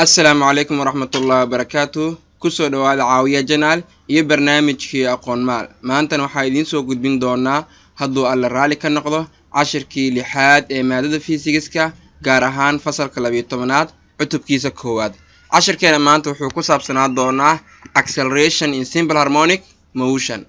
Asalaamu calaykum waraxmatullahi wabarakaatu. Kusoo dhawaada Caawiya Channel iyo barnaamijkii Aqoon Maal. Maantana waxaa idiin soo gudbin doonaa, hadduu Alle raalli ka noqdo, cashirkii lixaad ee maadada fiisigiska, gaar ahaan fasalka 12aad, cutubkiisa koowaad. Cashirkeena maanta wuxuu ku saabsanaa doonaa acceleration in simple harmonic motion.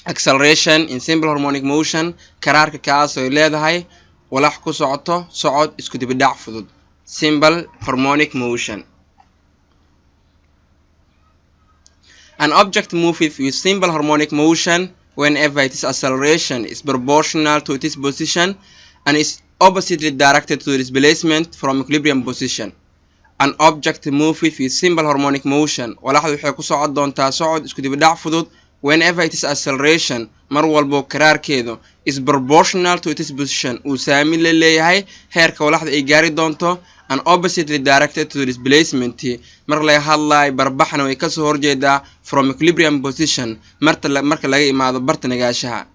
Acceleration in simple harmonic motion, karaarka kaas ay leedahay walax ku socoto socod isku dibidhac fudud, simple harmonic motion. An object moves with simple harmonic motion whenever its acceleration is proportional to its position and is oppositely directed to the displacement from equilibrium position. An object moves with simple harmonic motion, walaxdu waxay ku socon doontaa socod isku dibidhac fudud, whenever its acceleration, mar walbo karaarkeedu, is proportional to its position, uu saamin la leeyahay heerka walaxda ay gaari doonto, and oppositely directed to the displacement, mar laga hadlayo barbaxna way kasoo horjeedaa, from equilibrium position, marta marka laga imaado barta nagaashaha.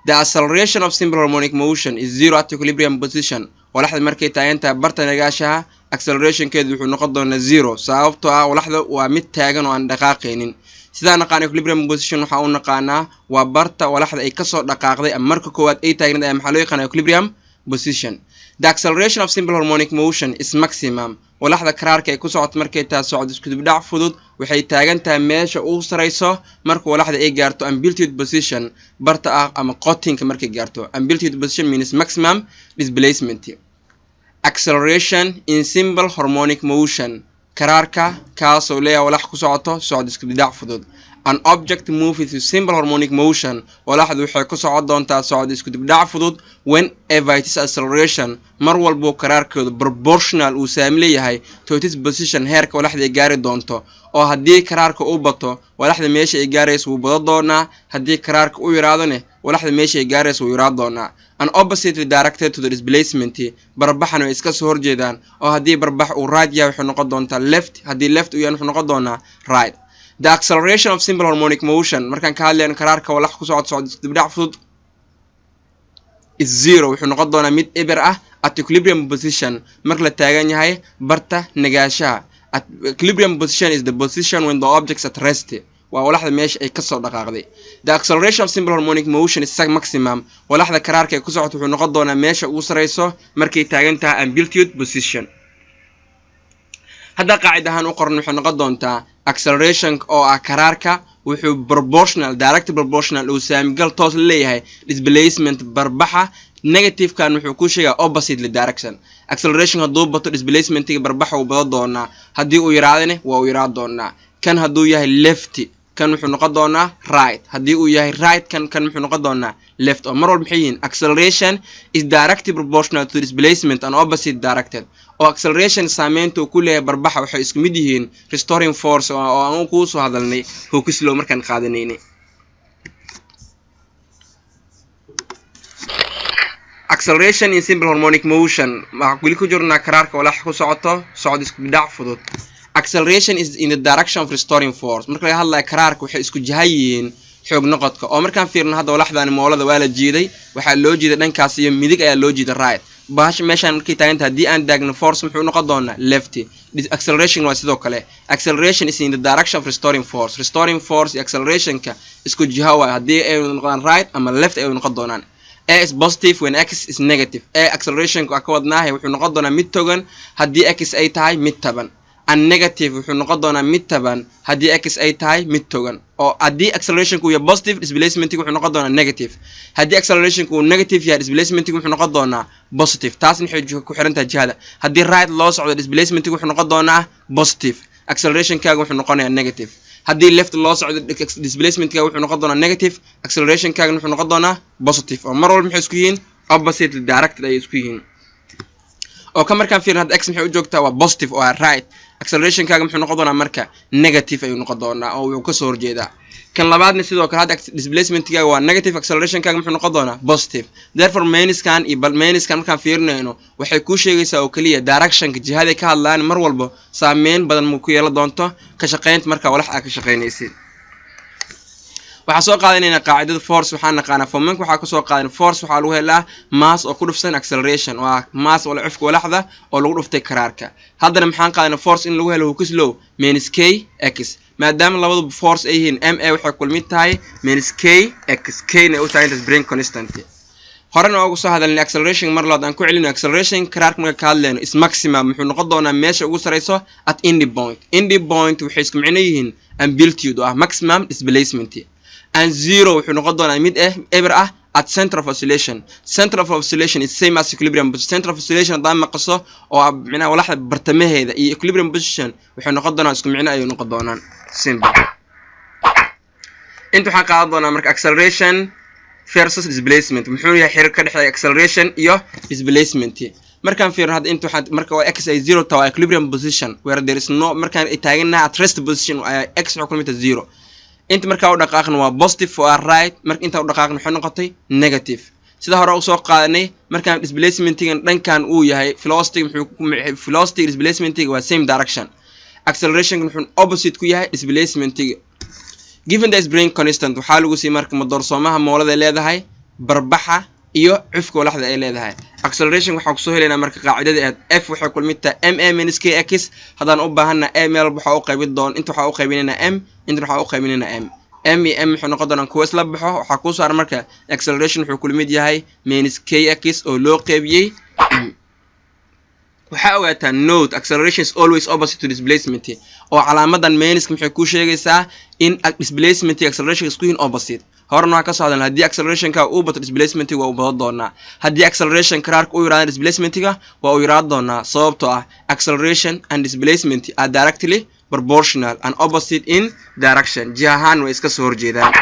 The acceleration of simple harmonic motion is zero at equilibrium position. Walaxda markay taagan tahay barta nagaashaha, accelerationkeedu wuxuu noqon doonaa zero, sababtoo ah walaxda waa mid taagan oo aan dhaqaaqaynin. Sidaa naqaan, equilibrium position waxaa u naqaanaa waa barta walaxda ay kasoo dhaqaaqday ama marka koowaad ay taagnayd ayaa maxaa loo yaqaana equilibrium position. The acceleration of simple harmonic motion is maximum. Walaxda karaarka ay ku socoto markay tahay socod isku dibdhac fudud waxay taagan tahay meesha ugu sareyso marka walaxda ay gaarto amplitude position, barta ah ama qotinka markay gaarto. Amplitude position means maximum displacement. Acceleration in simple harmonic motion, karaarka kaasoo leeyahay walax ku socoto socod isku dibdhac fudud. An object moves with simple harmonic motion, walaxdu waxay ku socon doontaa socod isku dibdhac fudud, whenever its acceleration, mar walbuu karaarkeedu, proportional, uu saami leeyahay, to its position, heerka walaxda ay gaari doonto. Oo haddii karaarka uu bato, walaxda meesha ay gaarayso wuu bado doonaa. Haddii karaarka u yaraadone, walaxda meesha ay gaarayso wuu yaraa doonaa. And oppositely directed to the displacement, barbaxana way iska soo horjeedaan. Oo haddii barbax uu right yahay, wuxuu noqon doontaa left. Haddii left uu yahay, wuxuu noqon doonaa right. The acceleration of simple harmonic motion, markaan ka hadlayno karaarka walax ku socod socod dibdhac fudud, is zero, wuxuu noqon doonaa mid eber ah, at equilibrium position, marka la taagan yahay barta nagaashaha. At equilibrium position is the position when the objects at rest, waa walaxda meesha ay kasoo dhaqaaqday. The acceleration of simple harmonic motion is maximum. Walaxda karaarka ay ku socoto wuxuu noqon doonaa meesha ugu sareyso markay taagan tahay amplitude position. Hadda qaacid ahaan u qoran, waxay noqon doontaa acceleration oo ah karaarka wuxuu proportional, direct proportional, uu saamigal toos la leeyahay displacement, barbaxa. Negativekan wuxuu ku sheegaa oppositely direction. Acceleration hadduu bato, displacementiga barbaxa uu bado doonaa. Haddii uu yaraadane, waa uu yaraa doonaa. Kan hadduu yahay left, kan wuxuu noqon doonaa right. Haddii uu yahay right, kan wuxuu noqon doonaa left. Oo mar walba maxay yihiin? Acceleration is directly proportional to displacement and opposite directed. Oo acceleration saameynta uu ku leeyahay barbaxa waxay isku mid yihiin restoring force, oo aan kuu soo hadalnay Hooke's law markaan qaadanaynay. Acceleration in simple harmonic motion, waxaa weli ku jirnaa karaarka walax ku socoto socod isku dhac fudud. Acceleration is in the direction of restoring force. Marka laga hadlayo karaarka, waxay isku jaha yihiin xoog noqodka. Oo markaan fiirno hadda walaxdaani moolada waa la jiiday, waxaa loo jiiday dhankaas iyo midig ayaa loo jiiday, right. Bahasha meeshaan markay taaganta, haddii aan daagno force, muxuu noqon doonaa? Left. Acceleration waa sidoo kale, acceleration is in the direction of restoring force. Restoring force iyo accelerationka isku jiha waay. Haddii ay noqdaan right ama left ay noqon doonaan. A is positive when x is negative. A accelerationka waa ka wadnaahay, wuxuu noqon doonaa mid togan haddii x ay tahay mid taban, and negative, wuxuu noqon doonaa mid taban haddii x ay tahay mid togan. Oo haddii accelerationku uu yahay positive, displacementiga wuxuu noqon doonaa negative. Haddii accelerationku uu negative yahay, displacementiga wuxuu noqon doonaa positive. Taasna waxay ku xiran tahay jihada. Haddii right loo socdo, displacementiga wuxuu noqon doonaa positive, accelerationkaaga wuxuu noqonayaa negative. Haddii left loo socdo, displacementkaaga wuxuu noqon doonaa negative, accelerationkaagana wuxuu noqon doonaa positive. Oo mar walba maxay isku yihiin? Opposite directed ayay isku yihiin. Oo ka markaan fiirin hadda x maxay u joogtaa? Waa positive oo ah right. Accelerationkaaga muxuu noqon doonaa marka? Negative ayuu noqon doonaa, oo wuxuu kasoo horjeedaa. Kan labaadna sidoo kale, hadda displacementkaaga waa negative, accelerationkaaga muxuu noqon doonaa? Positive. Therefore minuskan iyo minuskan markaan fiirinayno, waxay kuu sheegaysaa oo keliya directionka, jihaday ka hadlaan. Mar walba saameyn badan mu ku yeelan doonto ka shaqeynta markaa walax aa ka shaqeynaysid. Waxaa soo qaadanayna qaacidada force. Waxaan naqaanaa formanka, waxaa kasoo qaadan force waxaa lagu helaa mass oo ku dhufsan acceleration, oo ah mass oo la cufka walaxda oo lagu dhuftay karaarka. Haddana maxaan qaadanay? Force in lagu helo Hooke's law, minus k x. Maadaama labaduba force ay yihiin, m a waxay kulmid tahay minus k x, k na u tahay intaas spring constant. Horena ugu soo hadalnay acceleration, mar labaad aan ku celino. Acceleration karaarka marka ka hadleyno is maximum, muxuu noqon doonaa meesha ugu sareyso at end point. End point waxay isku micno yihiin amplitude, oo ah maximum displacement, and zero wuxuu noqon doonaa mid eh eber ah at center of oscillation. Center of oscillation is same as equilibrium position. Center of oscillation haddaan maqaso, oo ah micnaha walaxda bartamaheeda, iyo equilibrium position waxay noqon doonaan isku micno ayay noqon doonaan. Simple. Inta waxaan qaadan doonaa marka acceleration versus displacement. Muxuu yahay xiriir ka dhexeeya acceleration iyo displacement? Markaan fiirno hadda inta, waxaan marka waa x ay zero tahay, waa equilibrium position where there is no, markaan ay taagannahay at rest position, x waxay ku mid tahay zero. Inta markaa u dhaqaaqna waa positive oo ah right. Marka inta u dhaqaaqna waxay noqotay negative. Sida hore usoo qaadanay, markaan displacementigan dhankan uu yahay, velocity muxuu, velocity displacementiga waa same direction. Acceleration wuxuu opposite ku yahay displacementiga. Given the spring constant, waxaa lagu siiyey marka madoorsoomaha moolada leedahay, barbaxa iyo cufka walaxda ay leedahay. Acceleration waxaa kusoo helaynaa marka qaacidada ahayd f waxay kulmid tahay m a minus k x. Haddaan u baahana a meel waxaa u qaybin doon, inta waxaa u qaybinaynaa m, inta waxaa u qaybinaynaa m. M iyo m wuxuu noqon doonaa kuwa isla baxo. Waxaa kuu saaran marka acceleration wuxuu kulmid yahay minus k x oo loo qeybiyey m. Waxaa ogaataa, note, acceleration is always opposite to displacement, oo calaamadan minuska maxay kuu sheegaysaa? In displacement iyo acceleration isku yihiin opposite. Horena waa ka socdan, haddii accelerationka uu bato, displacementiga waa uu badan doonaa. Haddii acceleration karaarka u yaraada, displacementiga waa uu yaraan doonaa, sababtoo ah acceleration and displacement are directly proportional and opposite in direction. Jiha ahaan way iska soo horjeedaan.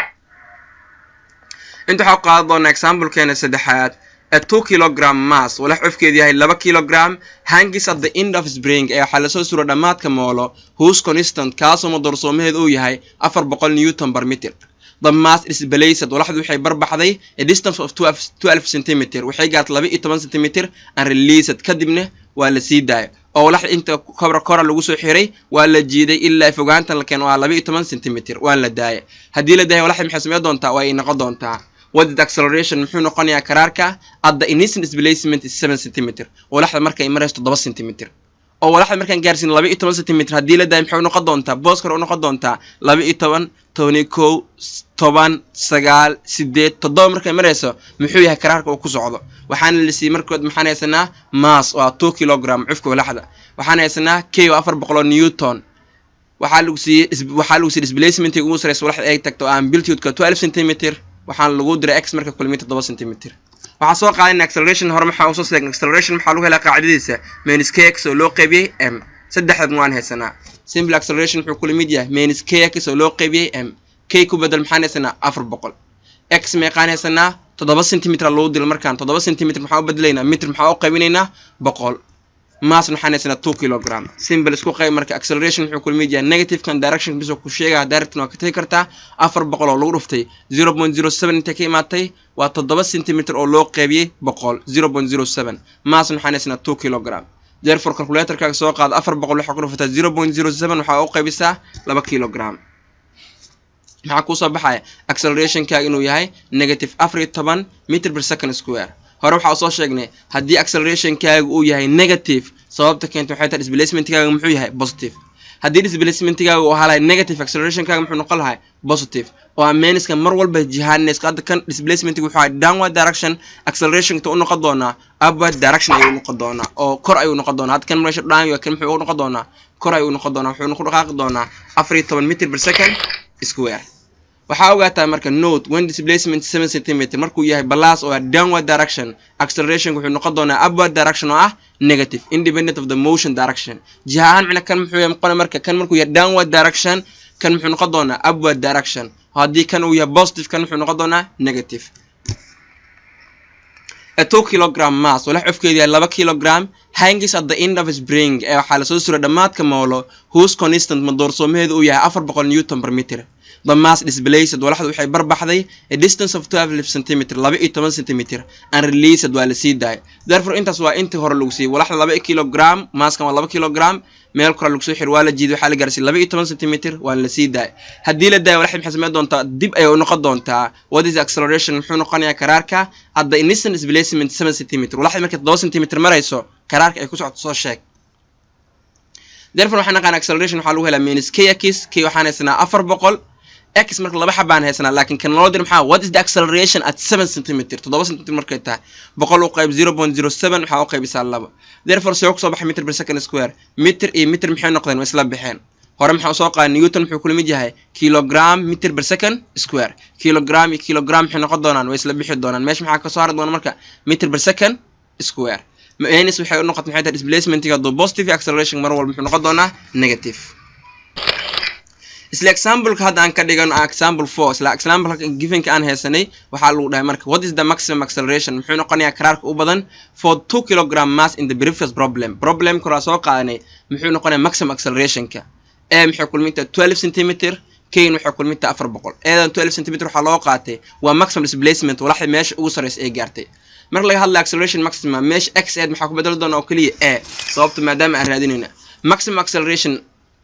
Inta waxaa qaadan doonaa examplekeena saddexaad. A 2 kilogram mass, walax cufkeedu yahay 2 kilogram, hangs at the end of spring, ee waxaa lasoo sura dhammaadka moolo, whose constant, kaasoo madoorsoomaheed uu yahay 400 newton per meter. The mass displaced, walaxdu waxay barbaxday a distance of 12 centimeter, waxay gaartay 12 centimeter, and released, kadibna waa la sii daayay, oo walaxda inta kobra kora lagu soo xiray waa la jiiday ilaa fogaantan la keeno, waa 12 centimeter, waa la daayay. Haddii la daayay, walaxda maxay sameyn doontaa? Waa ay noqon doontaa. What is acceleration? Muxuu noqonayaa karaarka at the initial displacement is 7 centimeter? Walaxda markay marayso 7 centimeter, oo walaxda markaan gaarsiin 12 centimeter, haddii la daayo, maxay noqon doontaa? Boos kore u noqon doontaa 12, 11, 10, 9, 8, 7. Markay marayso, muxuu yahay karaarka uu ku socdo? Waxaana la siiyey markood, maxaan haysanaa? Mass oo ah 2 kilogram, cufka walaxda. Waxaan haysanaa k oo 400 newton. Waxaa lagu siiyey displacement ugu sareysa walaxda ay tagto, amplitude-ka 12 centimeter. Waxaana lagu diray x marka kulmiy 7 centimeter. Waxaa soo qaadanay acceleration. Hore maxaa usoo sheegnay? Acceleration maxaa lagu helaa qaacidadiisa? Minus k x oo loo qaybiyey m. Saddexdan waan haysanaa. Simple, acceleration wuxuu kula mid yahay minus k x oo loo qaybiyey m. K ku bedel, maxaan haysanaa? 400. X meeqaan haysanaa? 7 centimeter lagu dilo. Markaan 7 centimeter maxaa u bedelaynaa? Meter. Maxaa u qaybinaynaa? 100. Mass waxaan haysanaa 2 kilogram. Simple, isku qayb. Marka acceleration wuxuu kula mid yahay negative-kan, direction bisoo ku sheegaya, direction waa ka tagi kartaa. 400 oo lagu dhuftay 0.07, intay ka imaatay? Waa 7 centimeter oo loo qaybiyey 100, 0.07. Mass waxaan haysanaa 2 kilogram. Therefore, calculatorkaaga soo qaado. 400 waxaa ku dhufataa 0.07, waxaa u qaybisaa 2 kilogram. Maxaa kuusoo baxaya? Accelerationkaaga inuu yahay negative 14 meter per second square. Hore waxaa usoo sheegnay, haddii accelerationkaaga uu yahay negative, sababta keenta waxay tahay displacementkaaga muxuu yahay? Positive. Haddii displacementkaaga uu ahaa lahay negative, accelerationkaaga muxuu noqon lahay? Positive. Oo a minuska mar walba jihaanayska. Hadda kan displacementiga wuxuu ahay downward direction, accelerationka u noqon doonaa upward direction ayuu noqon doonaa, oo kor ayuu noqon doonaa. Hadda kan meesha down, kan muxuu noqon doonaa? Kor ayuu noqon doonaa. Wuxuu ku dhaqaaqi doonaa 14 meter per second square. Waxaa ogaataa marka, note, when displacement 7 centimeter markuu yahay plus oo ah downward direction, acceleration wuxuu noqon doonaa upward direction oo ah negative, independent of the motion direction. Jiha ahaan micna kan muxuu noqonaya? Marka kan markuu yahay downward direction, kan muxuu noqon doonaa? Upward direction. Haddii kan uu yahay positive, kan muxuu noqon doonaa? Negative. A 2 kilogram mass, walax cufkeedu yahay 2 kilogram, hangs at the end of spring, ee waxaa lasoo suray dhammaadka moolo, whose constant, madoorsoomaheedu uu yahay 400 newton per meter. The mass displaced, walaxdu waxay barbaxday, a distance of 12 centimeter, 12 centimeter, and released, waa la sii daayay. Therefore, intaas waa intii hore lagu siiyey. Walaxda 2 kilogram, masskan waa 2 kilogram, meel kore lagu soo xir, waa la jiiday, waxaa la gaarsiiyey 12 centimeter, waa la sii daayay. Haddii la daayo, walaxda maxay samayn doontaa? Dib ayay u noqon doontaa. What is acceleration? Muxuu noqonayaa karaarka at the instant displacement 7 centimeter? Walaxda markay 7 centimeter marayso, karaarka ay ku socoto soo sheeg. Therefore, waxaan naqaan acceleration waxaa lagu helaa minus k x. K waxaan haysanaa 400, x marka laba xabaan haysanaa, laakiin kan loo dir maxaa? What is the acceleration at 7 centimeter? 7 centimeter markay tahay, 100 u qayb 0.07, waxaa u qaybisaa laba. Therefore, see kusoo baxay meter per second square. Meter iyo meter maxay noqdeen? Way isla baxeen. Hore maxaa usoo qaaday? Newton muxuu kula mid yahay? Kilogram meter per second square. Kilogram iyo kilogram maxay noqon doonaan? Way isla bixi doonaan. Meesha maxaa kasoo hari doona marka? Meter per second square. Minus waxay u noqotay maxay tahay? Displacementiga hadduu positive, acceleration mar walba muxuu noqon doonaa? Negative. Isla exampleka hadda aan ka dhigano example 4. Isla example givenka aan haysanay waxaa lagu dhahay marka, what is the maximum acceleration, muxuu noqonayaa karaarka u badan, for 2 kilogram mass in the previous problem? Problemka hore soo qaadanay, muxuu noqonayaa maximum accelerationka? A maxay kulmintaa? 12 centimeter. Kn waxay kulmintaa 400. Eedan 12 centimeter waxaa loo qaatay waa maximum displacement, walaxda meesha ugu sarreysa ee gaartay. Marka laga hadlayo acceleration maximum, meesha x eed maxaa ku bedeli doona? Oo keliya a, sababta maadaama aan raadinayna maximum acceleration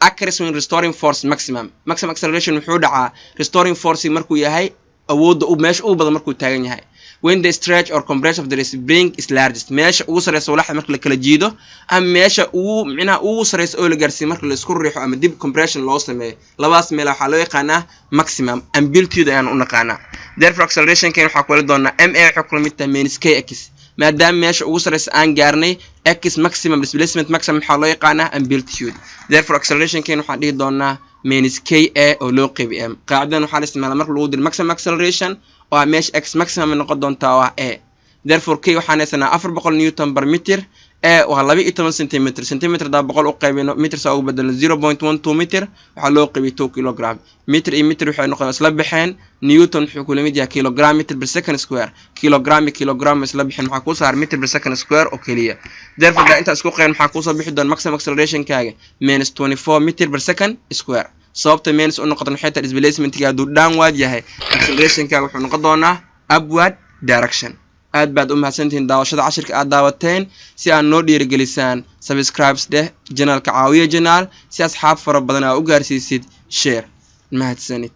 occurs when restoring force maximum. Maximum acceleration wuxuu dhacaa restoring force markuu yahay awoodda u meesha ugu badan markuu taagan yahay, when the stretch or compression of the spring is largest, meesha ugu sarreysa walaxda marka la kala jiido, ama meesha ugu micnaha ugu sarreysa oo la gaarsiiyo marka la isku riixo ama dib compression loo sameeyo. Labadaas meel waxaa loo yaqaanaa maximum amplitude ayaan u naqaanaa. Therefore, acceleration kan waxaa kula doonaa m a waxay kula mid tahay minus k x. Maadaama meesha ugu sarreysa aan gaarnay, x maximum, displacement maximum waxaa loo yaqaanaa amplitude. Therefore, acceleration kan waxaan dhihi doonaa minus k a oo loo qeybi m. Qaacidadan waxaa la isticmaalaa marka lagu diro maximum acceleration oo ah meesha x maximum ay noqon doontaa oo ah a. Therefore, k waxaan haysanaa 400 newton per meter, a waa 12 centimeter. Centimeter hadaa 100 u qaybino, meter saa ugu bedelno, 0.12 meter, waxaa loo qaybiyay 2 kilogram. Meter iyo meter waxay noqdeen isla baxeen. Newton wuxuu kula mid yahay kilogram meter per second square. Kilogram iyo kilogram isla bixeen, maxaa kuu saaray? Meter per second square oo keliya. Therefore, daa intaa isku qayn, maxaa kuusoo bixi doona maximum accelerationkaaga? Minus 24 meter per second square. Sababta minus u noqotan waxay tahay displacementiga hadduu downward yahay, accelerationkaaga wuxuu noqon doonaa upward direction. Aad baad u mahadsantihiin daawashada cashirka aad daawateen. Si aad noo dhiirigelisaan, subscribes dheh channelka Caawiya channel, si asxaab fara badan aa u gaarsiisid. Share. Mahadsanid.